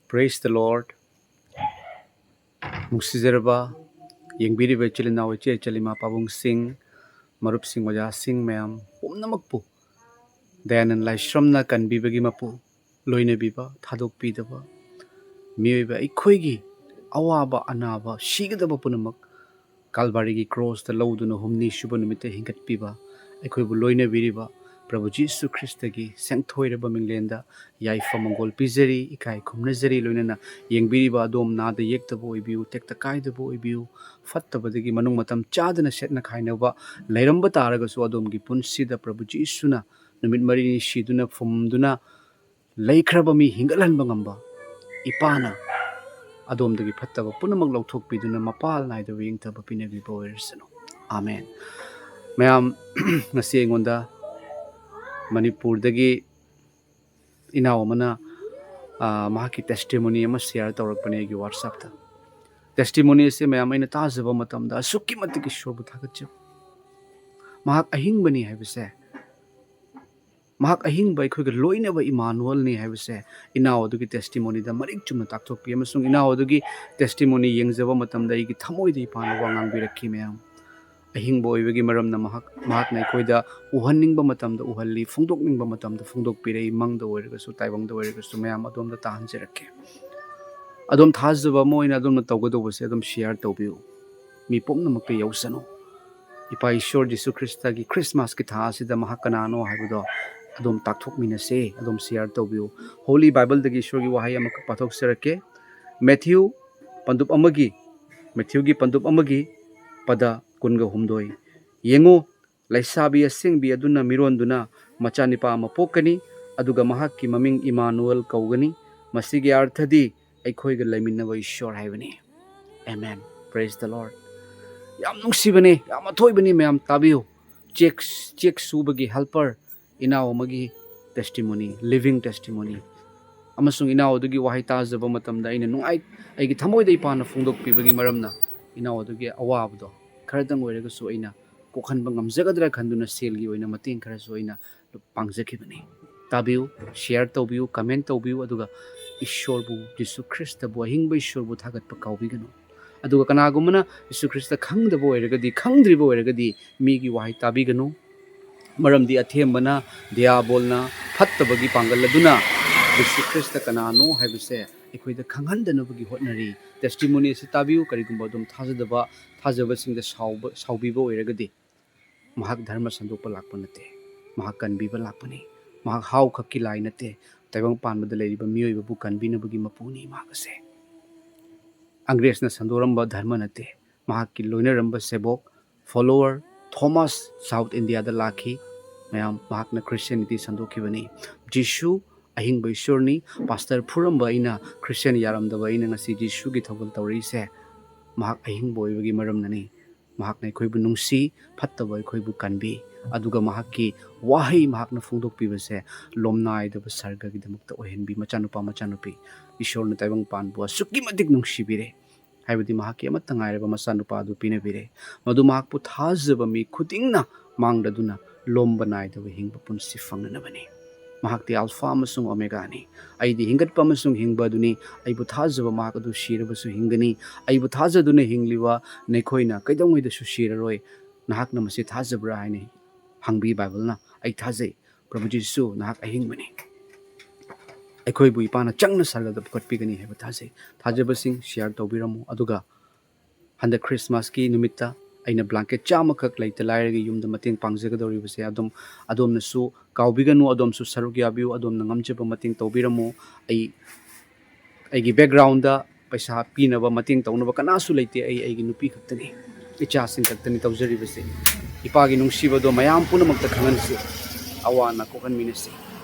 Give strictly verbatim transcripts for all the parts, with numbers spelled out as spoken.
Praise the Lord. ꯅꯨꯡꯁꯤꯖꯔꯕ ꯌꯦꯡꯕꯤꯔꯤꯕ ꯏꯆꯤꯜ ꯏꯅꯥꯎ, ꯏꯆꯦ ꯏꯆꯜ, ꯏꯃꯥ ꯄꯥꯕꯨꯡꯁꯤꯡ, ꯃꯔꯨꯞꯁꯤꯡ, ꯑꯣꯖꯥꯁꯤꯡ ꯃꯌꯥꯝ ꯄꯨꯝꯅꯃꯛꯄꯨ ꯗꯌꯥꯅꯟ ꯂꯥꯏꯁ꯭ꯔꯝꯅ ꯀꯟꯕꯤꯕꯒꯤ ꯃꯄꯨ, ꯂꯣꯏꯅꯕꯤꯕ, ꯊꯥꯗꯣꯛꯄꯤꯗꯕ, ꯃꯤꯑꯣꯏꯕ ꯑꯩꯈꯣꯏꯒꯤ ꯑꯋꯥꯕ ꯑꯅꯥꯕ ꯁꯤꯒꯗꯕ ꯄꯨꯝꯅꯃꯛ ꯀꯥꯜꯚꯥꯔꯤꯒꯤ ꯀ꯭ꯔꯣꯁꯇ ꯂꯧꯗꯨꯅ ꯍꯨꯝꯅꯤ ꯁꯨꯕ ꯅꯨꯃꯤꯠꯇ ꯍꯤꯡꯒꯠꯄꯤꯕ, ꯑꯩꯈꯣꯏꯕꯨ ꯂꯣꯏꯅꯕꯤꯔꯤꯕ ꯄ꯭ꯔꯚꯨ ꯖꯤꯁꯨ ꯈ꯭ꯔꯤꯁꯇꯒꯤ ꯁꯦꯡꯊꯣꯏꯔꯕ ꯃꯤꯡꯂꯦꯟꯗ ꯌꯥꯏꯐ ꯃꯪꯒꯣꯜ ꯄꯤꯖꯔꯤ, ꯏꯀꯥꯏ ꯈꯨꯝꯅꯖꯔꯤ꯫ ꯂꯣꯏꯅꯅ ꯌꯦꯡꯕꯤꯔꯤꯕ ꯑꯗꯣꯝ ꯅꯥꯗ ꯌꯦꯛꯇꯕ ꯑꯣꯏꯕꯤꯌꯨ, ꯇꯦꯛꯇ ꯀꯥꯏꯗꯕ ꯑꯣꯏꯕꯤꯌꯨ, ꯐꯠꯇꯕꯗꯒꯤ ꯃꯅꯨꯡ ꯃꯇꯝ ꯆꯥꯗꯅ ꯁꯦꯠꯅ ꯈꯥꯏꯅꯕ ꯂꯩꯔꯝꯕ ꯇꯥꯔꯒꯁꯨ, ꯑꯗꯣꯝꯒꯤ ꯄꯨꯟꯁꯤꯗ ꯄ꯭ꯔꯚꯨ ꯖꯤꯁꯨꯅ ꯅꯨꯃꯤꯠ ꯃꯔꯤꯅꯤ ꯁꯤꯗꯨꯅ ꯐꯨꯝꯗꯨꯅ ꯂꯩꯈ꯭ꯔꯕ ꯃꯤ ꯍꯤꯡꯒꯠꯍꯟꯕ ꯉꯝꯕ ꯏꯄꯥꯅ ꯑꯗꯣꯝꯗꯒꯤ ꯐꯠꯇꯕ ꯄꯨꯝꯅꯃꯛ ꯂꯧꯊꯣꯛꯄꯤꯗꯨꯅ ꯃꯄꯥꯜ ꯅꯥꯏꯗꯕ ꯌꯦꯡꯊꯕ ꯄꯤꯅꯕꯤꯕ ꯑꯣꯏꯔꯁꯅꯨ꯫ ꯑꯥꯃꯦꯟ꯫ ꯃꯌꯥꯝ, ꯉꯁꯤ ꯑꯩꯉꯣꯟꯗ ꯃꯅꯤꯄꯨꯔꯗꯒꯤ ꯏꯅꯥꯎ ꯑꯃꯅ, ꯑꯥ, ꯃꯍꯥꯛꯀꯤ testimony ꯑꯃ share ꯇꯧꯔꯛꯄꯅꯦ ꯑꯩꯒꯤ WhatsApp-ꯇ꯫ Testimony ꯑꯁꯤ ꯃꯌꯥꯝ ꯑꯩꯅ ꯇꯥꯖꯕ ꯃꯇꯝꯗ ꯑꯁꯨꯛꯀꯤ ꯃꯇꯤꯛ ꯏꯁꯣꯔꯕꯨ ꯊꯥꯒꯠꯆꯕ꯫ ꯃꯍꯥꯛ ꯑꯍꯤꯡꯕꯅꯤ ꯍꯥꯏꯕꯁꯦ, ꯃꯍꯥꯛ ꯑꯍꯤꯡꯕ ꯑꯩꯈꯣꯏꯒ ꯂꯣꯏꯅꯕ ꯏꯃꯥꯅꯨꯑꯦꯜꯅꯤ ꯍꯥꯏꯕꯁꯦ ꯏꯅꯥꯎ ꯑꯗꯨꯒꯤ testimony-ꯗ ꯃꯔꯤꯛ ꯆꯨꯝꯅ ꯇꯥꯛꯊꯣꯛꯄꯤ, ꯑꯃꯁꯨꯡ ꯏꯅꯥꯎ ꯑꯗꯨꯒꯤ testimony ꯌꯦꯡꯖꯕ ꯃꯇꯝꯗ ꯑꯩꯒꯤ ꯊꯃꯣꯏꯗ ꯏꯄꯥꯅ ꯋꯥ ꯉꯥꯡꯕꯤꯔꯛꯈꯤ꯫ ꯃꯌꯥꯝ, ꯑꯍꯤꯡꯕ ꯑꯣꯏꯕꯒꯤ ꯃꯔꯝꯅ ꯃꯍꯥꯛ, ꯃꯍꯥꯛꯅ ꯑꯩꯈꯣꯏꯗ ꯎꯍꯟꯅꯤꯡꯕ ꯃꯇꯝꯗ ꯎꯍꯜꯂꯤ, ꯐꯣꯡꯗꯣꯛꯅꯤꯡꯕ ꯃꯇꯝꯗ ꯐꯣꯡꯗꯣꯛꯄꯤꯔꯛꯏ꯫ ꯃꯪꯗ ꯑꯣꯏꯔꯒꯁꯨ, ꯇꯥꯏꯕꯪꯗ ꯑꯣꯏꯔꯒꯁꯨ ꯃꯌꯥꯝ ꯑꯗꯣꯝꯗ ꯇꯥꯍꯟꯖꯔꯛꯀꯦ꯫ ꯑꯗꯣꯝ ꯊꯥꯖꯕ ꯑꯃ ꯑꯣꯏꯅ ꯑꯗꯣꯝꯅ ꯇꯧꯒꯗꯧꯕꯁꯦ ꯑꯗꯨꯝ share ꯇꯧꯕꯤꯌꯨ, ꯃꯤ ꯄꯨꯝꯅꯃꯛꯇ ꯌꯧꯁꯅꯨ꯫ ꯏꯄꯥ ꯏꯁꯣꯔ ꯖꯤꯁꯨ ꯈ꯭ꯔꯤꯁꯇꯒꯤ Christmas-ꯀꯤ ꯊꯥ ꯑꯁꯤꯗ ꯃꯍꯥꯛ ꯀꯅꯥꯅꯣ ꯍꯥꯏꯕꯗꯣ ꯑꯗꯨꯝ ꯇꯥꯛꯊꯣꯛꯃꯤꯟꯅꯁꯦ, ꯑꯗꯨꯝ share ꯇꯧꯕꯤꯌꯨ꯫ Holy Bible-ꯗꯒꯤ ꯏꯁꯣꯔꯒꯤ ꯋꯥꯍꯩ ꯑꯃꯈꯛ ꯄꯥꯊꯣꯛꯆꯔꯛꯀꯦ꯫ ꯃꯦꯊ꯭ꯌꯨ ꯄꯟꯗꯨꯞ ꯑꯃꯒꯤ, ꯃꯦꯊ꯭ꯌꯨꯒꯤ ꯄꯟꯗꯨꯞ ꯑꯃꯒꯤ ꯄꯗ ꯀꯨꯟꯒ ꯍꯨꯝꯗꯣꯏ꯫ ꯌꯦꯡꯉꯨ, ꯂꯩꯁꯥꯕꯤ ꯑꯁꯦꯡꯕꯤ ꯑꯗꯨꯅ ꯃꯤꯔꯣꯟꯗꯨꯅ ꯃꯆꯥꯅꯤꯄꯥ ꯑꯃ ꯄꯣꯛꯀꯅꯤ, ꯑꯗꯨꯒ ꯃꯍꯥꯛꯀꯤ ꯃꯃꯤꯡ ꯏꯃꯥꯅꯨꯑꯦꯜ ꯀꯧꯒꯅꯤ꯫ ꯃꯁꯤꯒꯤ ꯑꯔꯊꯗꯤ ꯑꯩꯈꯣꯏꯒ ꯂꯩꯃꯤꯟꯅꯕ ꯏꯁꯣꯔ ꯍꯥꯏꯕꯅꯤ꯫ Amen. Praise the Lord. ꯌꯥꯝ ꯅꯨꯡꯁꯤꯕꯅꯤ, ꯌꯥꯝ ꯑꯊꯣꯏꯕꯅꯤ꯫ ꯃꯌꯥꯝ ꯇꯥꯕꯤꯌꯨ꯫ Cheque, cheque ꯁꯨꯕꯒꯤ helper ꯏꯅꯥꯎ ꯑꯃꯒꯤ testimony, living testimony꯫ ꯑꯃꯁꯨꯡ ꯏꯅꯥꯎ ꯑꯗꯨꯒꯤ ꯋꯥꯍꯩ ꯇꯥꯖꯕ ꯃꯇꯝꯗ ꯑꯩꯅ ꯅꯨꯡꯉꯥꯏ, ꯑꯩꯒꯤ ꯊꯃꯣꯏꯗ ꯏꯄꯥꯅ ꯐꯣꯡꯗꯣꯛꯄꯤꯕꯒꯤ ꯃꯔꯝꯅ ꯏꯅꯥꯎ ꯑꯗꯨꯒꯤ ꯑꯋꯥꯕꯗꯣ ꯈꯔꯗꯪ ꯑꯣꯏꯔꯒꯁꯨ ꯑꯩꯅ ꯀꯣꯛꯍꯟꯕ ꯉꯝꯖꯒꯗ꯭ꯔꯥ ꯈꯟꯗꯨꯅ ꯁꯦꯜꯒꯤ ꯑꯣꯏꯅ ꯃꯇꯦꯡ ꯈꯔꯁꯨ ꯑꯩꯅ ꯄꯥꯡꯖꯈꯤꯕꯅꯤ꯫ ꯇꯥꯕꯤꯌꯨ, ꯁꯤꯌꯔ ꯇꯧꯕꯤꯌꯨ, ꯀꯃꯦꯟ ꯇꯧꯕꯤꯌꯨ, ꯑꯗꯨꯒ ꯏꯁꯣꯔꯕꯨ, ꯖꯤꯁꯨ ꯈ꯭ꯔꯤꯁꯇꯕꯨ, ꯑꯍꯤꯡꯕ ꯏꯁꯣꯔꯕꯨ ꯊꯥꯒꯠꯄ ꯀꯥꯎꯕꯤꯒꯅꯨ꯫ ꯑꯗꯨꯒ ꯀꯅꯥꯒꯨꯝꯕꯅ ꯖꯤꯁꯨ ꯈ꯭ꯔꯤꯁꯇ ꯈꯪꯗꯕ ꯑꯣꯏꯔꯒꯗꯤ, ꯈꯪꯗ꯭ꯔꯤꯕ ꯑꯣꯏꯔꯒꯗꯤ, ꯃꯤꯒꯤ ꯋꯥꯍꯩ ꯇꯥꯕꯤꯒꯅꯨ꯫ ꯃꯔꯝꯗꯤ ꯑꯊꯦꯝꯕꯅ, ꯗꯤꯌꯥꯕꯣꯜꯅ, ꯐꯠꯇꯕꯒꯤ ꯄꯥꯡꯒꯜ ꯑꯗꯨꯅ ꯖꯤꯁꯨ ꯈ꯭ꯔꯤꯁꯇ ꯀꯅꯥꯅꯣ ꯍꯥꯏꯕꯁꯦ ꯑꯩꯈꯣꯏꯗ ꯈꯪꯍꯟꯗꯅꯕꯒꯤ ꯍꯣꯠꯅꯔꯤ꯫ ꯇꯦꯁꯇꯤꯃꯣꯅꯤ ꯑꯁꯤ ꯇꯥꯕꯤꯌꯨ꯫ ꯀꯔꯤꯒꯨꯝꯕ ꯑꯗꯨꯝ ꯊꯥꯖꯗꯕ, ꯊꯥꯖꯕꯁꯤꯡꯗ ꯁꯥꯎꯕ, ꯁꯥꯎꯕꯤꯕ ꯑꯣꯏꯔꯒꯗꯤ, ꯃꯍꯥꯛ ꯙꯔꯃ ꯁꯟꯗꯣꯛꯄ ꯂꯥꯛꯄ ꯅꯠꯇꯦ꯫ ꯃꯍꯥꯛ ꯀꯟꯕꯤꯕ ꯂꯥꯛꯄꯅꯤ꯫ ꯃꯍꯥꯛ ꯍꯥꯎ ꯈꯛꯀꯤ ꯂꯥꯏ ꯅꯠꯇꯦ꯫ ꯇꯥꯏꯕꯪ ꯄꯥꯟꯕꯗ ꯂꯩꯔꯤꯕ ꯃꯤꯑꯣꯏꯕꯕꯨ ꯀꯟꯕꯤꯅꯕꯒꯤ ꯃꯄꯨꯅꯤ ꯃꯍꯥꯛ ꯑꯁꯦ꯫ ꯑꯪꯒ꯭ꯔꯦꯖꯅ ꯁꯟꯗꯣꯔꯝꯕ ꯙꯔꯃ ꯅꯠꯇꯦ꯫ ꯃꯍꯥꯛꯀꯤ ꯂꯣꯏꯅꯔꯝꯕ ꯁꯦꯕꯣꯛ, ꯐꯣꯂꯣꯋꯔ, ꯊꯣꯃꯥꯁ ꯁꯥꯎꯠ ꯏꯟꯗꯤꯌꯥꯗ ꯂꯥꯛꯈꯤ꯫ ꯃꯌꯥꯝ, ꯃꯍꯥꯛꯅ ꯈ꯭ꯔꯤꯁꯇꯤꯌꯥꯅꯤꯇꯤ ꯁꯟꯗꯣꯛꯈꯤꯕꯅꯤ꯫ ꯖꯤꯁꯨ ꯑꯍꯤꯡꯕ ꯏꯁꯣꯔꯅꯤ꯫ ꯄꯥꯁꯇꯔ ꯐꯨꯔꯝꯕ ꯑꯩꯅ, ꯈ꯭ꯔꯤꯁꯇꯤꯌꯥꯟ ꯌꯥꯔꯝꯗꯕ ꯑꯩꯅ ꯉꯁꯤ ꯖꯤꯁꯨꯒꯤ ꯊꯧꯒꯜ ꯇꯧꯔꯛꯏꯁꯦ ꯃꯍꯥꯛ ꯑꯍꯤꯡꯕ ꯑꯣꯏꯕꯒꯤ ꯃꯔꯝꯅꯅꯤ꯫ ꯃꯍꯥꯛꯅ ꯑꯩꯈꯣꯏꯕꯨ ꯅꯨꯡꯁꯤ, ꯐꯠꯇꯕ ꯑꯩꯈꯣꯏꯕꯨ ꯀꯟꯕꯤ, ꯑꯗꯨꯒ ꯃꯍꯥꯛꯀꯤ ꯋꯥꯍꯩ ꯃꯍꯥꯛꯅ ꯐꯣꯡꯗꯣꯛꯄꯤꯕꯁꯦ ꯂꯣꯝꯅꯥꯏꯗꯕ ꯁꯔꯒꯒꯤꯗꯃꯛꯇ ꯑꯣꯏꯍꯟꯕꯤ꯫ ꯃꯆꯥꯅꯨꯄꯥ, ꯃꯆꯥꯅꯨꯄꯤ, ꯏꯁꯣꯔꯅ ꯇꯥꯏꯕꯪ ꯄꯥꯟꯕꯕꯨ ꯑꯁꯨꯛꯀꯤ ꯃꯇꯤꯛ ꯅꯨꯡꯁꯤꯕꯤꯔꯦ, ꯍꯥꯏꯕꯗꯤ ꯃꯍꯥꯛꯀꯤ ꯑꯃꯠꯇ ꯉꯥꯏꯔꯕ ꯃꯆꯥꯅꯨꯄꯥ ꯑꯗꯨ ꯄꯤꯅꯕꯤꯔꯦ꯫ ꯃꯗꯨ ꯃꯍꯥꯛꯄꯨ ꯊꯥꯖꯕ ꯃꯤ ꯈꯨꯗꯤꯡꯅ ꯃꯥꯡꯗꯗꯨꯅ ꯂꯣꯝꯕ ꯅꯥꯏꯗꯕ ꯍꯤꯡꯕ ꯄꯨꯟꯁꯤ ꯐꯪꯅꯅꯕꯅꯤ꯫ ꯃꯍꯥꯛꯇꯤ ꯑꯜꯐꯥ ꯑꯃꯁꯨꯡ ꯑꯣꯃꯦꯒꯥꯅꯤ꯫ ꯑꯩꯗꯤ ꯍꯤꯡꯒꯠꯄ ꯑꯃꯁꯨꯡ ꯍꯤꯡꯕ ꯑꯗꯨꯅꯤ꯫ ꯑꯩꯕꯨ ꯊꯥꯖꯕ ꯃꯍꯥꯛ ꯑꯗꯨ ꯁꯤꯔꯕꯁꯨ ꯍꯤꯡꯒꯅꯤ꯫ ꯑꯩꯕꯨ ꯊꯥꯖꯗꯨꯅ ꯍꯤꯡꯂꯤꯕ ꯅꯈꯣꯏꯅ ꯀꯩꯗꯧꯉꯩꯗꯁꯨ ꯁꯤꯔꯔꯣꯏ꯫ ꯅꯍꯥꯛꯅ ꯃꯁꯤ ꯊꯥꯖꯕ꯭ꯔꯥ ꯍꯥꯏꯅ ꯍꯪꯕꯤ ꯕꯥꯏꯕꯜꯅ꯫ ꯑꯩ ꯊꯥꯖꯩ꯫ ꯄ꯭ꯔꯚꯨ ꯖꯤꯁꯨ ꯅꯍꯥꯛ ꯑꯍꯤꯡꯕꯅꯤ꯫ ꯑꯩꯈꯣꯏꯕꯨ ꯏꯄꯥꯅ ꯆꯪꯅ ꯁꯔꯒꯗ ꯄꯨꯈꯠꯄꯤꯒꯅꯤ ꯍꯥꯏꯕ ꯊꯥꯖꯩ꯫ ꯊꯥꯖꯕꯁꯤꯡ ꯁꯤꯌꯥꯔ ꯇꯧꯕꯤꯔꯝꯃꯨ꯫ ꯑꯗꯨꯒ ꯍꯟꯗꯛ ꯈ꯭ꯔꯤꯁꯃꯥꯁꯀꯤ ꯅꯨꯃꯤꯠꯇ ꯑꯩꯅ ꯕ꯭ꯂꯥꯡꯀꯦꯠ ꯆꯥꯝꯃꯈꯛ ꯂꯩꯇ ꯂꯥꯏꯔꯒꯤ ꯌꯨꯝꯗ ꯃꯇꯦꯡ ꯄꯥꯡꯖꯒꯗꯧꯔꯤꯕꯁꯦ ꯑꯗꯨꯝ, ꯑꯗꯣꯝꯅꯁꯨ ꯀꯥꯎꯕꯤꯒꯅꯨ, ꯑꯗꯣꯝꯁꯨ ꯁꯔꯨꯛ ꯌꯥꯕꯤꯌꯨ, ꯑꯗꯣꯝꯅ ꯉꯝꯖꯕ ꯃꯇꯦꯡ ꯇꯧꯕꯤꯔꯝꯃꯨ꯫ ꯑꯩ, ꯑꯩꯒꯤ ꯕꯦꯛꯒ꯭ꯔꯥꯎꯟꯗ ꯄꯩꯁꯥ ꯄꯤꯅꯕ, ꯃꯇꯦꯡ ꯇꯧꯅꯕ ꯀꯅꯥꯁꯨ ꯂꯩꯇꯦ꯫ ꯑꯩ ꯑꯩꯒꯤ ꯅꯨꯄꯤ ꯈꯛꯇꯅꯤ, ꯏꯆꯥꯁꯤꯡ ꯈꯛꯇꯅꯤ ꯇꯧꯖꯔꯤꯕꯁꯦ꯫ ꯏꯄꯥꯒꯤ ꯅꯨꯡꯁꯤꯕꯗꯣ ꯃꯌꯥꯝ ꯄꯨꯝꯅꯃꯛꯇ ꯈꯪꯍꯟꯁꯤ, ꯑꯋꯥ ꯑꯅꯥ ꯀꯣꯛꯍꯟꯃꯤꯟꯅꯁꯤ꯫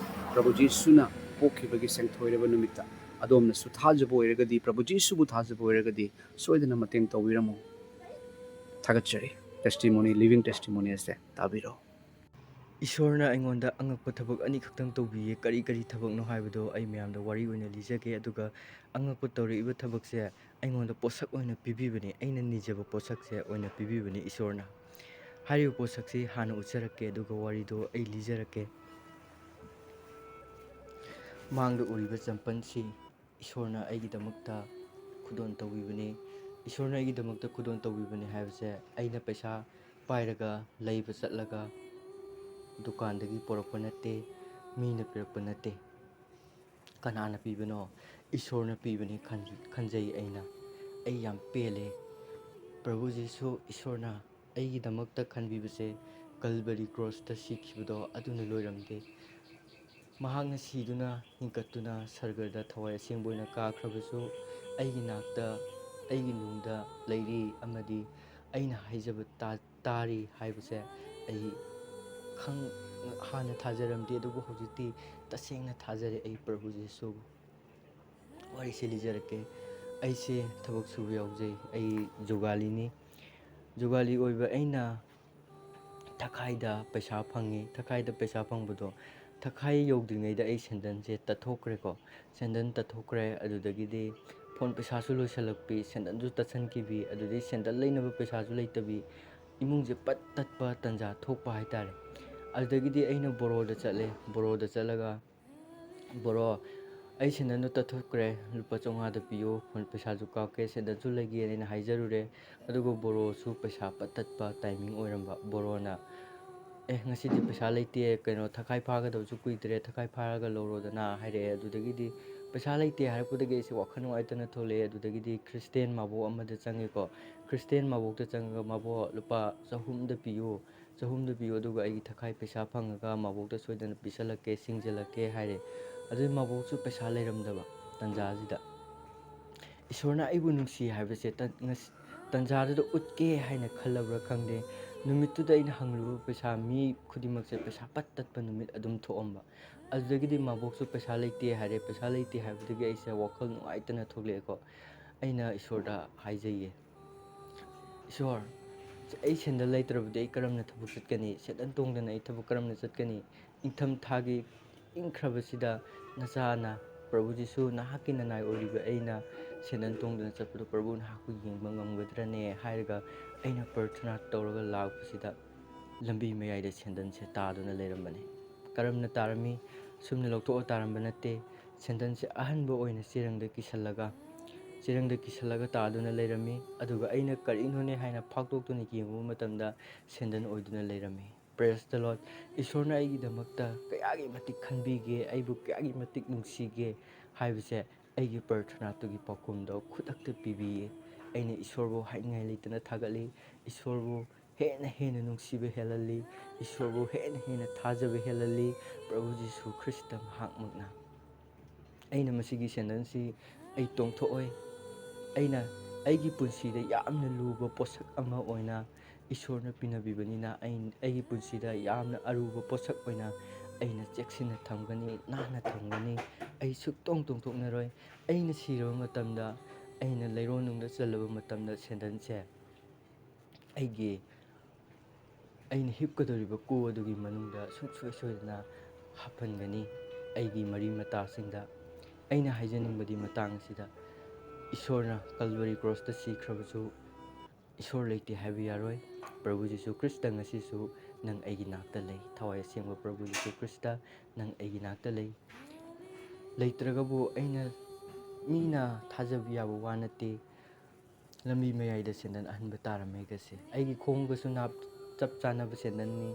ꯄ꯭ꯔꯚꯨ ꯖꯤꯁꯨꯅ ꯄꯣꯛꯈꯤꯕꯒꯤ ꯁꯦꯡꯊꯣꯏꯔꯕ ꯅꯨꯃꯤꯠꯇ ꯑꯗꯣꯝꯅꯁꯨ ꯊꯥꯖꯕ ꯑꯣꯏꯔꯒꯗꯤ, ꯄ꯭ꯔꯚꯨ ꯖꯤꯁꯨꯕꯨ ꯊꯥꯖꯕ ꯑꯣꯏꯔꯒꯗꯤ, ꯁꯣꯏꯗꯅ ꯃꯇꯦꯡ ꯇꯧꯕꯤꯔꯝꯃꯨ꯫ ꯊꯥꯒꯠꯆꯔꯤ꯫ ꯇꯦꯁꯇꯤꯃꯣꯅꯤ, ꯂꯤꯚꯤꯡ ꯇꯦꯁꯇꯤꯃꯣꯅꯤ ꯑꯁꯦ ꯇꯥꯕꯤꯔꯣ꯫ ꯏꯁꯣꯔꯅ ꯑꯩꯉꯣꯟꯗ ꯑꯉꯛꯄ ꯊꯕꯛ ꯑꯅꯤꯈꯛꯇꯪ ꯇꯧꯕꯤꯌꯦ꯫ ꯀꯔꯤ ꯀꯔꯤ ꯊꯕꯛꯅꯣ ꯍꯥꯏꯕꯗꯣ ꯑꯩ ꯃꯌꯥꯝꯗ ꯋꯥꯔꯤ ꯑꯣꯏꯅ ꯂꯤꯖꯒꯦ꯫ ꯑꯗꯨꯒ ꯑꯉꯛꯄ ꯇꯧꯔꯛꯏꯕ ꯊꯕꯛꯁꯦ ꯑꯩꯉꯣꯟꯗ ꯄꯣꯠꯁꯛ ꯑꯣꯏꯅ ꯄꯤꯕꯤꯕꯅꯤ꯫ ꯑꯩꯅ ꯅꯤꯖꯕ ꯄꯣꯠꯁꯛꯁꯦ ꯑꯣꯏꯅ ꯄꯤꯕꯤꯕꯅꯤ ꯏꯁꯣꯔꯅ꯫ ꯍꯥꯏꯔꯤꯕ ꯄꯣꯠꯁꯛꯁꯤ ꯍꯥꯟꯅ ꯎꯠꯆꯔꯛꯀꯦ, ꯑꯗꯨꯒ ꯋꯥꯔꯤꯗꯣ ꯑꯩ ꯂꯤꯖꯔꯛꯀꯦ꯫ ꯃꯥꯡꯗ ꯎꯔꯤꯕ ꯆꯝꯄꯜꯁꯤ ꯏꯁꯣꯔꯅ ꯑꯩꯒꯤꯗꯃꯛꯇ ꯈꯨꯗꯣꯜ ꯇꯧꯕꯤꯕꯅꯤ꯫ ꯏꯁꯣꯔꯅ ꯑꯩꯒꯤꯗꯃꯛꯇ ꯈꯨꯗꯣꯜ ꯇꯧꯕꯤꯕꯅꯤ ꯍꯥꯏꯕꯁꯦ ꯑꯩꯅ ꯄꯩꯁꯥ ꯄꯥꯏꯔꯒ ꯂꯩꯕ ꯆꯠꯂꯒ ꯗꯨꯀꯥꯟꯗꯒꯤ ꯄꯨꯔꯛꯄ ꯅꯠꯇꯦ, ꯃꯤꯅ ꯄꯤꯔꯛꯄ ꯅꯠꯇꯦ꯫ ꯀꯅꯥꯅ ꯄꯤꯕꯅꯣ? ꯏꯁꯣꯔꯅ ꯄꯤꯕꯅꯤ ꯈꯟ-, ꯈꯟꯖꯩ ꯑꯩꯅ꯫ ꯑꯩ ꯌꯥꯝ ꯄꯦꯜꯂꯦ꯫ ꯄ꯭ꯔꯚꯨ ꯖꯤꯁꯨ ꯏꯁꯣꯔꯅ ꯑꯩꯒꯤꯗꯃꯛꯇ ꯈꯟꯕꯤꯕꯁꯦ, ꯀꯜꯕꯔꯤ ꯀ꯭ꯔꯣꯁꯇ ꯁꯤꯈꯤꯕꯗꯣ ꯑꯗꯨꯅ ꯂꯣꯏꯔꯝꯗꯦ꯫ ꯃꯍꯥꯛꯅ ꯁꯤꯗꯨꯅ ꯍꯤꯡꯒꯠꯇꯨꯅ ꯁꯔꯒꯗ ꯊꯋꯥꯏ ꯑꯁꯦꯡꯕ ꯑꯣꯏꯅ ꯀꯥꯈ꯭ꯔꯕꯁꯨ, ꯑꯩꯒꯤ ꯅꯥꯛꯇ, ꯑꯩꯒꯤ ꯅꯨꯡꯗ ꯂꯩꯔꯤ ꯑꯃꯗꯤ ꯑꯩꯅ ꯍꯥꯏꯖꯕ ꯇꯥ-, ꯇꯥꯔꯤ ꯍꯥꯏꯕꯁꯦ ꯑꯩ ꯈꯪ-, ꯍꯥꯟꯅ ꯊꯥꯖꯔꯝꯗꯦ, ꯑꯗꯨꯕꯨ ꯍꯧꯖꯤꯛꯇꯤ ꯇꯁꯦꯡꯅ ꯊꯥꯖꯔꯦ ꯑꯩ ꯄ꯭ꯔꯚꯨ ꯖꯤꯁꯨꯕꯨ꯫ ꯋꯥꯔꯤꯁꯦ ꯂꯤꯖꯔꯛꯀꯦ꯫ ꯑꯩꯁꯦ ꯊꯕꯛ ꯁꯨꯕ ꯌꯥꯎꯖꯩ꯫ ꯑꯩ ꯖꯨꯒꯥꯂꯤꯅꯤ꯫ ꯖꯨꯒꯥꯂꯤ ꯑꯣꯏꯕ ꯑꯩꯅ ꯊꯈꯥꯏꯗ ꯄꯩꯁꯥ ꯐꯪꯉꯤ꯫ ꯊꯈꯥꯏꯗ ꯄꯩꯁꯥ ꯐꯪꯕꯗꯣ, ꯊꯈꯥꯏ ꯌꯧꯗ꯭ꯔꯤꯉꯩꯗ ꯑꯩ ꯁꯦꯟꯗꯟꯁꯦ ꯇꯠꯊꯣꯛꯈ꯭ꯔꯦꯀꯣ꯫ ꯁꯦꯟꯗꯟ ꯇꯠꯊꯣꯛꯈ꯭ꯔꯦ꯫ ꯑꯗꯨꯗꯒꯤꯗꯤ ꯐꯣꯟ ꯄꯩꯁꯥꯁꯨ ꯂꯣꯏꯁꯤꯜꯂꯛꯄꯤ, ꯁꯦꯟꯗꯟꯁꯨ ꯇꯠꯁꯟꯈꯤꯕꯤ, ꯑꯗꯨꯗꯒꯤ ꯁꯦꯟꯗꯟ ꯂꯩꯅꯕ ꯄꯩꯁꯥꯁꯨ ꯂꯩꯇꯕꯤ, ꯏꯃꯨꯡꯁꯦ ꯄꯠ ꯇꯠꯄ ꯇꯟꯖꯥ ꯊꯣꯛꯄ ꯍꯥꯏꯇꯥꯔꯦ꯫ ꯑꯗꯨꯗꯒꯤꯗꯤ ꯑꯩꯅ ꯕꯣꯔꯣꯗ ꯆꯠꯂꯦ꯫ ꯕꯣꯔꯣꯗ ꯆꯠꯂꯒ, "ꯕꯣꯔꯣ, ꯑꯩ ꯁꯦꯟꯗꯟꯗꯣ ꯇꯠꯊꯣꯛꯈ꯭ꯔꯦ, ꯂꯨꯄꯥ ꯆꯥꯝꯃꯉꯥꯗ ꯄꯤꯌꯣ, ꯐꯣꯟ ꯄꯩꯁꯥꯁꯨ ꯀꯥꯞꯀꯦ, ꯁꯦꯟꯗꯟꯁꯨ ꯂꯩꯒꯦꯅ" ꯑꯩꯅ ꯍꯥꯏꯖꯔꯨꯔꯦ꯫ ꯑꯗꯨꯒ ꯕꯣꯔꯣꯁꯨ ꯄꯩꯁꯥ ꯄꯠ ꯇꯠꯄ ꯇꯥꯏꯃꯤꯡ ꯑꯣꯏꯔꯝꯕ꯫ ꯕꯣꯔꯣꯅ, "ꯑꯦ, ꯉꯁꯤꯗꯤ ꯄꯩꯁꯥ ꯂꯩꯇꯦ, ꯀꯩꯅꯣ, ꯊꯈꯥꯏ ꯐꯥꯒꯗꯕꯁꯨ ꯀꯨꯏꯗ꯭ꯔꯦ, ꯊꯈꯥꯏ ꯐꯥꯔꯒ ꯂꯧꯔꯣꯗꯅ" ꯍꯥꯏꯔꯛꯑꯦ꯫ ꯑꯗꯨꯗꯒꯤꯗꯤ ꯄꯩꯁꯥ ꯂꯩꯇꯦ ꯍꯥꯏꯔꯛꯄꯗꯒꯤ ꯑꯩꯁꯦ ꯋꯥꯈꯜ ꯅꯨꯡꯉꯥꯏꯇꯅ ꯊꯣꯛꯂꯛꯑꯦ꯫ ꯑꯗꯨꯗꯒꯤꯗꯤ ꯈ꯭ꯔꯤꯁꯇꯦꯟ ꯃꯕꯣꯛ ꯑꯃꯗ ꯆꯪꯉꯦꯀꯣ꯫ ꯈ꯭ꯔꯤꯁꯇꯦꯟ ꯃꯕꯣꯛꯇ ꯆꯪꯉꯒ, "ꯃꯕꯣꯛ, ꯂꯨꯄꯥ ꯆꯍꯨꯝꯗ ꯄꯤꯌꯨ, ꯆꯍꯨꯝꯗ ꯄꯤꯌꯨ, ꯑꯗꯨꯒ ꯑꯩꯒꯤ ꯊꯈꯥꯏ ꯄꯩꯁꯥ ꯐꯪꯉꯒ ꯃꯕꯣꯛꯇ ꯁꯣꯏꯗꯅ ꯄꯤꯁꯜꯂꯛꯀꯦ, ꯁꯤꯡꯖꯜꯂꯛꯀꯦ" ꯍꯥꯏꯔꯦ꯫ ꯑꯗꯨ ꯃꯕꯣꯛꯁꯨ ꯄꯩꯁꯥ ꯂꯩꯔꯝꯗꯕ ꯇꯟꯖꯥꯁꯤꯗ꯫ ꯏꯁꯣꯔꯅ ꯑꯩꯕꯨ ꯅꯨꯡꯁꯤ ꯍꯥꯏꯕꯁꯦ ꯇꯟ-, ꯉꯁꯤ-, ꯇꯟꯖꯥꯗꯨꯗ ꯎꯠꯀꯦ ꯍꯥꯏꯅ ꯈꯜꯂꯕ꯭ꯔꯥ ꯈꯪꯗꯦ, ꯅꯨꯃꯤꯠꯇꯨꯗ ꯑꯩꯅ ꯍꯪꯂꯨꯕ ꯄꯩꯁꯥ, ꯃꯤ ꯈꯨꯗꯤꯡꯃꯛꯁꯦ ꯄꯩꯁꯥ ꯄꯠ ꯇꯠꯄ ꯅꯨꯃꯤꯠ ꯑꯗꯨꯝ ꯊꯣꯛꯑꯝꯕ꯫ ꯑꯗꯨꯗꯒꯤꯗꯤ ꯃꯕꯣꯛꯁꯨ ꯄꯩꯁꯥ ꯂꯩꯇꯦ ꯍꯥꯏꯔꯦ꯫ ꯄꯩꯁꯥ ꯂꯩꯇꯦ ꯍꯥꯏꯕꯗꯒꯤ ꯑꯩꯁꯦ ꯋꯥꯈꯜ ꯅꯨꯡꯉꯥꯏꯇꯅ ꯊꯣꯛꯂꯛꯑꯦꯀꯣ꯫ ꯑꯩꯅ ꯏꯁꯣꯔꯗ ꯍꯥꯏꯖꯩꯌꯦ, "ꯏꯁꯣꯔ, ꯑꯩ ꯁꯦꯟꯗꯜ ꯂꯩꯇ꯭ꯔꯕꯗꯤ ꯑꯩ ꯀꯔꯝꯅ ꯊꯕꯛ ꯆꯠꯀꯅꯤ? ꯁꯦꯟꯗꯜ ꯇꯣꯡꯗꯅ ꯑꯩ ꯊꯕꯛ ꯀꯔꯝꯅ ꯆꯠꯀꯅꯤ? ꯏꯪꯊꯝꯊꯥꯒꯤ ꯏꯪꯈ꯭ꯔꯕꯁꯤꯗ ꯅꯆꯥꯅ, ꯄ꯭ꯔꯚꯨ ꯖꯤꯁꯨ, ꯅꯍꯥꯛꯀꯤ ꯅꯅꯥꯏ ꯑꯣꯏꯔꯤꯕ ꯑꯩꯅ ꯁꯦꯟꯗꯜ ꯇꯣꯡꯗꯨꯅ ꯆꯠꯄꯗꯨ ꯄ꯭ꯔꯚꯨ ꯅꯍꯥꯛꯄꯨ ꯌꯦꯡꯕ ꯉꯝꯒꯗ꯭ꯔꯅꯦ?" ꯍꯥꯏꯔꯒ ꯑꯩꯅ ꯄ꯭ꯔꯊꯅꯥ ꯇꯧꯔꯒ ꯂꯥꯛꯄꯁꯤꯗ ꯂꯝꯕꯤ ꯃꯌꯥꯏꯗ ꯁꯦꯟꯗꯜꯁꯦ ꯇꯥꯗꯨꯅ ꯂꯩꯔꯝꯕꯅꯤ꯫ ꯀꯔꯝꯅ ꯇꯥꯔꯝꯃꯤ? ꯁꯨꯝꯅ ꯂꯧꯊꯣꯛꯑ ꯇꯥꯔꯝꯕ ꯅꯠꯇꯦ꯫ ꯁꯦꯟꯗꯟꯁꯦ ꯑꯍꯟꯕ ꯑꯣꯏꯅ ꯆꯦꯔꯪꯗ ꯀꯤꯁꯜꯂꯒ, ꯆꯦꯔꯪꯗ ꯀꯤꯁꯜꯂꯒ ꯇꯥꯗꯨꯅ ꯂꯩꯔꯝꯃꯤ꯫ ꯑꯗꯨꯒ ꯑꯩꯅ ꯀꯔꯤꯅꯣꯅꯦ ꯍꯥꯏꯅ ꯐꯥꯛꯇꯣꯛꯇꯨꯅ ꯌꯦꯡꯉꯨꯕ ꯃꯇꯝꯗ ꯁꯦꯟꯗꯟ ꯑꯣꯏꯗꯨꯅ ꯂꯩꯔꯝꯃꯤ꯫ Praise the Lord! ꯏꯁꯣꯔꯅ ꯑꯩꯒꯤꯗꯃꯛꯇ ꯀꯌꯥꯒꯤ ꯃꯇꯤꯛ ꯈꯟꯕꯤꯒꯦ, ꯑꯩꯕꯨ ꯀꯌꯥꯒꯤ ꯃꯇꯤꯛ ꯅꯨꯡꯁꯤꯒꯦ ꯍꯥꯏꯕꯁꯦ ꯑꯩꯒꯤ ꯄ꯭ꯔꯊꯅꯥꯗꯨꯒꯤ ꯄꯥꯎꯈꯨꯝꯗꯣ ꯈꯨꯗꯛꯇ ꯄꯤꯕꯤꯌꯦ꯫ ꯑꯩꯅ ꯏꯁꯣꯔꯕꯨ ꯍꯥꯏꯅꯤꯡꯉꯥꯏ ꯂꯩꯇꯅ ꯊꯥꯒꯠꯂꯤ꯫ ꯏꯁꯣꯔꯕꯨ ꯍꯦꯟꯅ ꯍꯦꯟꯅ ꯅꯨꯡꯁꯤꯕ ꯍꯦꯜꯍꯜꯂꯤ꯫ ꯏꯁꯣꯔꯕꯨ ꯍꯦꯟꯅ ꯍꯦꯟꯅ ꯊꯥꯖꯕ ꯍꯦꯜꯍꯜꯂꯤ꯫ ꯄ꯭ꯔꯚꯨ ꯖꯤꯁꯨ ꯈ꯭ꯔꯤꯁꯇ ꯃꯍꯥꯛꯃꯛꯅ꯫ ꯑꯩꯅ ꯃꯁꯤꯒꯤ ꯁꯦꯟꯗꯟꯁꯤ ꯑꯩ ꯇꯣꯡꯊꯣꯛꯑꯣꯏ꯫ ꯑꯩꯅ ꯑꯩꯒꯤ ꯄꯨꯟꯁꯤꯗ ꯌꯥꯝꯅ ꯂꯨꯕ ꯄꯣꯠꯁꯛ ꯑꯃ ꯑꯣꯏꯅ ꯏꯁꯣꯔꯅ ꯄꯤꯅꯕꯤꯕꯅꯤꯅ ꯑꯩ, ꯑꯩꯒꯤ ꯄꯨꯟꯁꯤꯗ ꯌꯥꯝꯅ ꯑꯔꯨꯕ ꯄꯣꯠꯁꯛ ꯑꯣꯏꯅ ꯑꯩꯅ ꯆꯦꯛꯁꯤꯟꯅ ꯊꯝꯒꯅꯤ, ꯅꯥꯟꯅ ꯊꯝꯒꯅꯤ꯫ ꯑꯩ ꯁꯨꯛꯇꯣꯡ ꯇꯣꯡꯊꯣꯛꯅꯔꯣꯏ꯫ ꯑꯩꯅ ꯁꯤꯔꯕ ꯃꯇꯝꯗ, ꯑꯩꯅ ꯂꯩꯔꯣꯟꯅꯨꯡꯗ ꯆꯜꯂꯕ ꯃꯇꯝꯗ ꯁꯦꯟꯗꯟꯁꯦ ꯑꯩꯒꯤ, ꯑꯩꯅ ꯍꯤꯞꯀꯗꯧꯔꯤꯕ ꯀꯨ ꯑꯗꯨꯒꯤ ꯃꯅꯨꯡꯗ ꯁꯨꯡꯁꯣꯏ ꯁꯣꯏꯗꯅ ꯍꯥꯞꯍꯟꯒꯅꯤ꯫ ꯑꯩꯒꯤ ꯃꯔꯤ ꯃꯇꯥꯁꯤꯡꯗ ꯑꯩꯅ ꯍꯥꯏꯖꯅꯤꯡꯕꯗꯤ ꯃꯇꯥꯡ ꯑꯁꯤꯗ ꯏꯁꯣꯔꯅ ꯀꯜꯕꯔꯤ ꯀ꯭ꯔꯣꯁꯇ ꯁꯤꯈ꯭ꯔꯕꯁꯨ ꯏꯁꯣꯔ ꯂꯩꯇꯦ ꯍꯥꯏꯕ ꯌꯥꯔꯣꯏ꯫ ꯄ꯭ꯔꯚꯨ ꯖꯤꯁꯨ ꯈ꯭ꯔꯤꯁꯇ ꯉꯁꯤꯁꯨ ꯅꯪ ꯑꯩꯒꯤ ꯅꯥꯛꯇ ꯂꯩ꯫ ꯊꯋꯥꯏ ꯑꯁꯦꯡꯕ ꯄ꯭ꯔꯚꯨ ꯖꯤꯁꯨ ꯈ꯭ꯔꯤꯁꯇ ꯅꯪ ꯑꯩꯒꯤ ꯅꯥꯛꯇ ꯂꯩ꯫ ꯂꯩꯇ꯭ꯔꯒꯕꯨ ꯑꯩꯅ, ꯃꯤꯅ ꯊꯥꯖꯕ ꯌꯥꯕ ꯋꯥ ꯅꯠꯇꯦ꯫ ꯂꯝꯕꯤ ꯃꯌꯥꯏꯗ ꯁꯦꯟꯗꯟ ꯑꯍꯟꯕ ꯇꯥꯔꯝꯃꯦꯒꯁꯦ꯫ ꯑꯩꯒꯤ ꯈꯣꯡꯒꯁꯨ ꯅꯥꯞ ꯆꯞ ꯆꯥꯅꯕ ꯁꯦꯟꯗꯟꯅꯤ꯫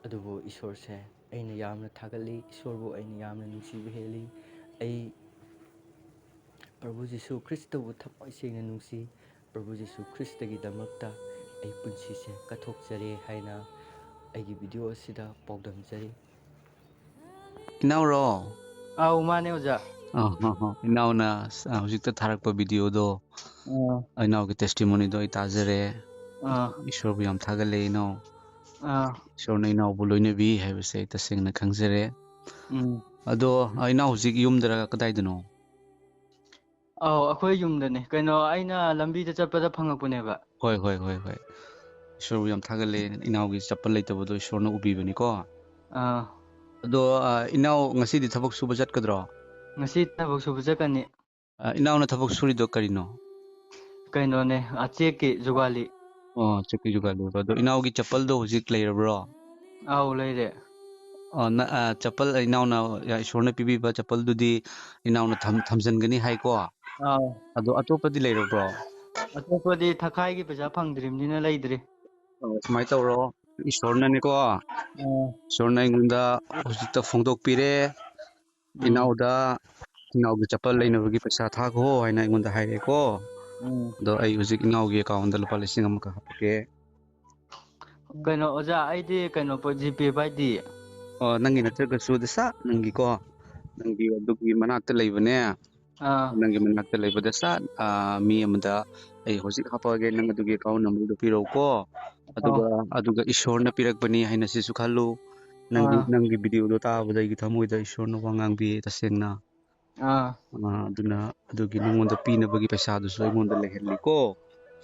ꯑꯗꯨꯕꯨ ꯏꯁꯣꯔꯁꯦ ꯑꯩꯅ ꯌꯥꯝꯅ ꯊꯥꯒꯠꯂꯤ, ꯏꯁꯣꯔꯕꯨ ꯑꯩꯅ ꯌꯥꯝꯅ ꯅꯨꯡꯁꯤꯕ ꯍꯦꯜꯂꯤ꯫ ꯑꯩ ꯄ꯭ꯔꯚꯨ ꯖꯤꯁꯨ ꯈ꯭ꯔꯤꯁꯇꯕꯨ ꯊꯃꯣꯏ ꯁꯦꯡꯅ ꯅꯨꯡꯁꯤ꯫ ꯄ꯭ꯔꯚꯨ ꯖꯤꯁꯨ ꯈ꯭ꯔꯤꯁꯇꯒꯤꯗꯃꯛꯇ ꯑꯩ ꯄꯨꯟꯁꯤꯁꯦ ꯀꯠꯊꯣꯛꯆꯔꯦ ꯍꯥꯏꯅ ꯑꯩꯒꯤ ꯚꯤꯗꯤꯑꯣ ꯑꯁꯤꯗ ꯄꯥꯎꯗꯝꯖꯔꯤ꯫ ꯏꯅꯥꯎꯔꯣ? ꯑꯧ, ꯃꯥꯅꯦ, ꯑꯣꯖꯥ꯫ ꯑ, ꯍ, ꯍ꯫ ꯏꯅꯥꯎꯅ, ꯑ, ꯍꯧꯖꯤꯛꯇ ꯊꯥꯔꯛꯄ ꯚꯤꯗꯤꯑꯣꯗꯣ, ꯑꯥ꯫ ꯏꯅꯥꯎꯒꯤ testimonyꯗꯣ ꯑꯩ ꯇꯥꯖꯔꯦ꯫ ꯑꯥ꯫ ꯏꯁꯣꯔꯕꯨ ꯌꯥꯝ ꯊꯥꯒꯠꯂꯦ, ꯏꯅꯥꯎ꯫ ꯑꯥ꯫ ꯏꯁꯣꯔꯅ ꯏꯅꯥꯎꯕꯨ ꯂꯣꯏꯅꯕꯤ ꯍꯥꯏꯕꯁꯦ ꯑꯩ ꯇꯁꯦꯡꯅ ꯈꯪꯖꯔꯦ꯫ ꯎꯝ꯫ ꯑꯗꯣ, ꯑ, ꯏꯅꯥꯎ ꯍꯧꯖꯤꯛ ꯌꯨꯝꯗꯔ ꯀꯗꯥꯏꯗꯅꯣ? ꯑꯧ, ꯑꯩꯈꯣꯏ ꯌꯨꯝꯗꯅꯦ꯫ ꯀꯩꯅꯣ, ꯑꯩꯅ ꯂꯝꯕꯤꯗ ꯆꯠꯄꯗ ꯐꯪꯉꯛꯄꯅꯦꯕ꯫ ꯍꯣꯏ, ꯍꯣꯏ, ꯍꯣꯏ, ꯍꯣꯏ꯫ ꯏꯁꯣꯔꯕꯨ ꯌꯥꯝ ꯊꯥꯒꯠꯂꯦ, ꯏꯅꯥꯎꯒꯤ ꯆꯄꯜ ꯂꯩꯇꯕꯗꯣ ꯏꯁꯣꯔꯅ ꯎꯕꯤꯕꯅꯤꯀꯣ꯫ ꯑꯥ꯫ ꯑꯗꯣ, ꯑ, ꯏꯅꯥꯎ ꯉꯁꯤꯗꯤ ꯊꯕꯛ ꯁꯨꯕ ꯆꯠꯀꯗ꯭ꯔꯣ? ꯉꯁꯤ ꯊꯕꯛ ꯁꯨꯕ ꯆꯠꯀꯅꯤ꯫ ꯑ, ꯏꯅꯥꯎꯅ ꯊꯕꯛ ꯁꯨꯔꯤꯗꯣ ꯀꯔꯤꯅꯣ? ꯀꯩꯅꯣꯅꯦ, ꯑ, ꯆꯦꯛꯀꯤ ꯖꯨꯒꯥꯂꯤ꯫ ꯑꯣ, ꯆꯦꯛꯀꯤ ꯖꯨꯒꯥꯂꯤ ꯑꯣꯏꯕ꯫ ꯑꯗꯣ ꯏꯅꯥꯎꯒꯤ ꯆꯄꯜꯗꯣ ꯍꯧꯖꯤꯛ ꯂꯩꯔꯕ꯭ꯔꯣ? ꯑꯧ, ꯂꯩꯔꯦ꯫ ꯑ, ꯅ-, ꯑ, ꯆꯄꯜ ꯏꯅꯥꯎꯅ, ꯑ, ꯏꯁꯣꯔꯅ ꯄꯤꯕꯤꯕ ꯆꯄꯜꯗꯨꯗꯤ ꯏꯅꯥꯎꯅ ꯊꯝ-, ꯊꯝꯖꯟꯒꯅꯤ ꯍꯥꯏꯀꯣ? ꯑꯥꯎ꯫ ꯑꯗꯣ ꯑꯇꯣꯞꯄꯗꯤ ꯂꯩꯔꯕ꯭ꯔꯣ? ꯑꯇꯣꯞꯄꯗꯤ ꯊꯈꯥꯏꯒꯤ ꯄꯩꯁꯥ ꯐꯪꯗ꯭ꯔꯤꯕꯅꯤꯅ ꯂꯩꯗ꯭ꯔꯤ꯫ ꯑꯣ, ꯁꯨꯃꯥꯏꯅ ꯇꯧꯔꯣ꯫ ꯏꯁꯣꯔꯅꯅꯦꯀꯣ, ꯑꯥ꯫ ꯏꯁꯣꯔꯅ ꯑꯩꯉꯣꯟꯗ ꯍꯧꯖꯤꯛꯇ ꯐꯣꯡꯗꯣꯛꯄꯤꯔꯦ꯫ ꯎꯝ꯫ ꯏꯅꯥꯎꯗ, ꯏꯅꯥꯎꯒꯤ ꯆꯄꯜ ꯂꯩꯅꯕꯒꯤ ꯄꯩꯁꯥ ꯊꯥꯈꯣ ꯍꯥꯏꯅ ꯑꯩꯉꯣꯟꯗ ꯍꯥꯏꯔꯦꯀꯣ꯫ ꯎꯝ꯫ ꯑꯗꯣ ꯑꯩ ꯍꯧꯖꯤꯛ ꯏꯅꯥꯎꯒꯤ account ꯂꯨꯄꯥ ꯂꯤꯁꯤꯡ ꯑꯃꯈꯛ ꯍꯥꯞꯄꯛꯀꯦ꯫ ꯀꯩꯅꯣ ꯑꯣꯖꯥ, ꯑꯩꯗꯤ ꯀꯩꯅꯣ ꯄꯣ-, GPay ꯄꯥꯏꯗꯤꯌꯦ꯫ ꯑꯣ, ꯅꯪꯒꯤ ꯅꯠꯇ꯭ꯔꯒꯁꯨ ꯗꯁꯥ ꯅꯪꯒꯤꯀꯣ, ꯅꯪꯒꯤ ꯑꯗꯨꯒꯤ ꯃꯅꯥꯛꯇ ꯂꯩꯕꯅꯦ꯫ ꯑꯥ꯫ ꯅꯪꯒꯤ ꯃꯅꯥꯛꯇ ꯂꯩꯕꯗ ꯁꯠ, ꯑꯥ, ꯃꯤ ꯑꯃꯗ ꯑꯩ ꯍꯧꯖꯤꯛ ꯍꯥꯞꯄꯛꯑꯒꯦ, ꯅꯪ ꯑꯗꯨꯒꯤ account numberꯗꯣ ꯄꯤꯔꯛꯎꯀꯣ꯫ ꯑꯗꯨꯒ, ꯑꯥ꯫ ꯑꯗꯨꯒ ꯏꯁꯣꯔꯅ ꯄꯤꯔꯛꯄꯅꯤ ꯍꯥꯏꯅ ꯁꯤꯁꯨ ꯈꯜꯂꯨ꯫ ꯅꯪꯒꯤ, ꯑꯥ꯫ ꯅꯪꯒꯤ videoꯗꯣ ꯇꯥꯕꯗ ꯑꯩꯒꯤ ꯊꯃꯣꯏꯗ ꯏꯁꯣꯔꯅ ꯋꯥ ꯉꯥꯡꯕꯤꯌꯦ ꯇꯁꯦꯡꯅ꯫ ꯑꯥ꯫ ꯑꯥ, ꯑꯗꯨꯅ ꯑꯗꯨꯒꯤ ꯅꯉꯣꯟꯗ ꯄꯤꯅꯕꯒꯤ ꯄꯩꯁꯥꯗꯨꯁꯨ ꯑꯩꯉꯣꯟꯗ ꯂꯩꯍꯜꯂꯤꯀꯣ꯫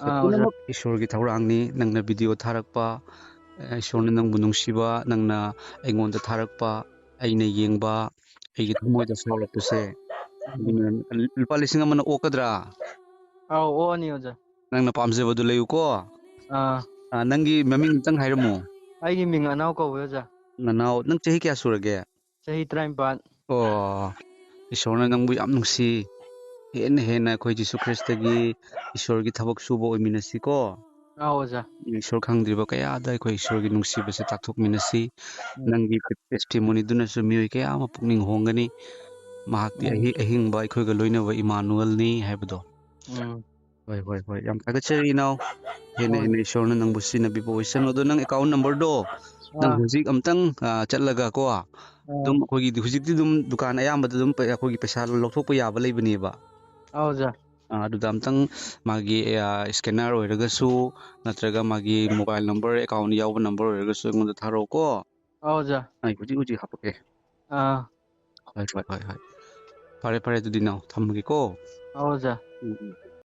ꯁꯤ ꯑꯥ, ꯑꯣꯖꯥ꯫ ꯄꯨꯝꯅꯃꯛ ꯏꯁꯣꯔꯒꯤ ꯊꯧꯔꯥꯡꯅꯤ꯫ ꯅꯪꯅ video ꯊꯥꯔꯛꯄ, ꯑꯦ, ꯏꯁꯣꯔꯅ ꯅꯪꯕꯨ ꯅꯨꯡꯁꯤꯕ, ꯅꯪꯅ ꯑꯩꯉꯣꯟꯗ ꯊꯥꯔꯛꯄ, ꯑꯩꯅ ꯌꯦꯡꯕ, ꯑꯩꯒꯤ ꯊꯃꯣꯏꯗ ꯐꯥꯎꯔꯛꯄꯁꯦ꯫ ꯎꯝ꯫ ꯑꯗꯨꯅ ꯂꯨꯄꯥ ꯂꯤꯁꯤꯡ ꯑꯃꯅ ꯑꯣꯛꯀꯗ꯭ꯔꯥ? ꯑꯥꯎ, ꯑꯣꯛꯑꯅꯤ, ꯑꯣꯖꯥ꯫ ꯅꯪꯅ ꯄꯥꯝꯖꯕꯗꯨ ꯂꯩꯌꯨꯀꯣ꯫ ꯑꯥ꯫ ꯑꯥ, ꯅꯪꯒꯤ ꯃꯃꯤꯡ ꯑꯝꯇꯪ ꯍꯥꯏꯔꯝꯃꯣ꯫ ꯑꯩꯒꯤ ꯃꯤꯡ ꯑꯅꯥꯎ ꯀꯧꯋꯦ, ꯑꯣꯖꯥ꯫ ꯅꯅꯥꯎ, ꯅꯪ ꯆꯍꯤ ꯀꯌꯥ ꯁꯨꯔꯒꯦ? ꯆꯍꯤ ꯇꯔꯥꯅꯤꯄꯥꯟ꯫ ꯑꯣ, ꯏꯁꯣꯔꯅ ꯅꯪꯕꯨ ꯌꯥꯝ ꯅꯨꯡꯁꯤ꯫ ꯍꯦꯟꯅ ꯍꯦꯟꯅ ꯑꯩꯈꯣꯏ ꯖꯤꯁꯨ ꯈ꯭ꯔꯤꯁꯇꯒꯤ ꯏꯁꯣꯔꯒꯤ ꯊꯕꯛ ꯁꯨꯕ ꯑꯣꯏꯃꯤꯟꯅꯁꯤꯀꯣ꯫ ꯑꯥꯎ, ꯑꯣꯖꯥ꯫ ꯏꯁꯣꯔ ꯈꯪꯗ꯭ꯔꯤꯕ ꯀꯌꯥꯗ ꯑꯩꯈꯣꯏ ꯏꯁꯣꯔꯒꯤ ꯅꯨꯡꯁꯤꯕꯁꯦ ꯇꯥꯛꯊꯣꯛꯃꯤꯟꯅꯁꯤ꯫ ꯎꯝ꯫ ꯅꯪꯒꯤ testimonyꯗꯨꯅꯁꯨ ꯃꯤꯑꯣꯏ ꯀꯌꯥ ꯑꯃ ꯄꯨꯛꯅꯤꯡ ꯍꯣꯡꯒꯅꯤ꯫ ꯃꯍꯥꯛꯇꯤ ꯎꯝ꯫ ꯑꯍꯤ-, ꯑꯍꯤꯡꯕ ꯑꯩꯈꯣꯏꯒ ꯂꯣꯏꯅꯕ ꯏꯃꯥꯅꯨꯑꯦꯜꯅꯤ ꯍꯥꯏꯕꯗꯣ꯫ ꯎꯝ꯫ ꯍꯣꯏ, ꯍꯣꯏ, ꯍꯣꯏ꯫ ꯌꯥꯝ ꯊꯥꯒꯠꯆꯔꯤ, ꯏꯅꯥꯎ꯫ ꯍꯦꯟꯅ ꯍꯣꯏ꯫ ꯍꯦꯟꯅ ꯏꯁꯣꯔꯅ ꯅꯪꯕꯨ ꯁꯤꯖꯤꯟꯅꯕꯤꯕ ꯑꯣꯏꯁꯅꯨ꯫ ꯑꯗꯣ ꯅꯪ account numberꯗꯣ ꯅꯪ ꯑꯥ꯫ ꯍꯧꯖꯤꯛ ꯑꯝꯇꯪ, ꯑꯥ, ꯆꯠꯂꯒ ꯀꯣ, ꯑꯥ꯫ ꯑꯗꯨꯝ ꯑꯩꯈꯣꯏꯒꯤ ꯍꯧꯖꯤꯛꯇꯤ ꯑꯗꯨꯝ ꯗꯨꯀꯥꯟ ꯑꯌꯥꯝꯕꯗ ꯑꯗꯨꯝ ꯄ-, ꯑꯩꯈꯣꯏꯒꯤ ꯄꯩꯁꯥ ꯂꯧꯊꯣꯛꯄ ꯌꯥꯕ ꯂꯩꯕꯅꯦꯕ꯫ ꯑꯥ, ꯑꯣꯖꯥ꯫ ꯑꯥ, ꯑꯗꯨꯗ ꯑꯝꯇꯪ ꯃꯥꯒꯤ, ꯑꯥ, scanner ꯑꯣꯏꯔꯒꯁꯨ, ꯅꯠꯇ꯭ꯔꯒ ꯃꯥꯒꯤ mobile number, account ꯌꯥꯎꯕ number ꯑꯣꯏꯔꯒꯁꯨ ꯑꯩꯉꯣꯟꯗ ꯊꯥꯔꯛꯑꯣꯀꯣ꯫ ꯑꯥ, ꯑꯣꯖꯥ꯫ ꯑꯩ ꯍꯧꯖꯤꯛ ꯍꯧꯖꯤꯛ ꯍꯥꯞꯄꯛꯀꯦ꯫ ꯑꯥ꯫ ꯍꯣꯏ, ꯍꯣꯏ, ꯍꯣꯏ, ꯍꯣꯏ꯫ ꯐꯔꯦ, ꯐꯔꯦ, ꯑꯗꯨꯗꯤ ꯅꯥꯎ, ꯊꯝꯃꯒꯦꯀꯣ꯫ ꯑꯥ, ꯑꯣꯖꯥ꯫ ꯎꯝ, ꯎꯝ꯫